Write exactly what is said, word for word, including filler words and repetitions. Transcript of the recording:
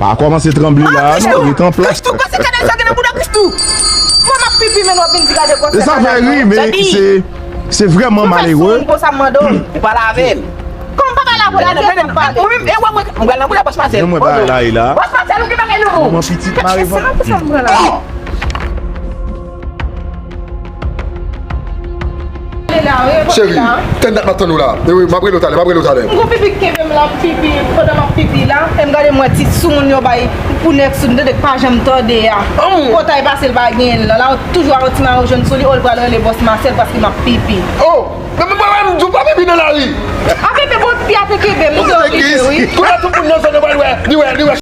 Pa kòmanse tranble la non, ret an plas. Kristou, gade sa gen nan bouda Kristou. Mwen m ap pipi, men w ap vin di gade kò sa. E sa fè ri, men se, se vrèman malere. Konsa m mande w, ou pa lave l. Kòman m pa ka lave l? Mwen menm, e wè mwen, m pral nan bouda bòs Masèl. Mwen pa la, la. Bòs Masèl, ou gen bagay nan men w. Manman pitit mare. Cheri, tèt dat m ap tann ou la. E wi, m ap rele w talè, m ap rele w talè. M gon pipi k kenbe m la, m pipi, pandan m ap pipi la, e m gade m wè ti soumoun yo bay pou nèg sou m, tande k pa janm tande a. Pòtay pase l pa genyen l nan. La, toujou a yon ti mayo jòn sou li, o l pral rele bòs Masèl paske m ap pipi. Oh! Men mwen, mwen, m di w pa pipi nan lari. A bebe, bon, pipi a te kenbe m, m te oblije, wi. Kounye a tout moun nan zòn nan pral wè, li wè, li wè.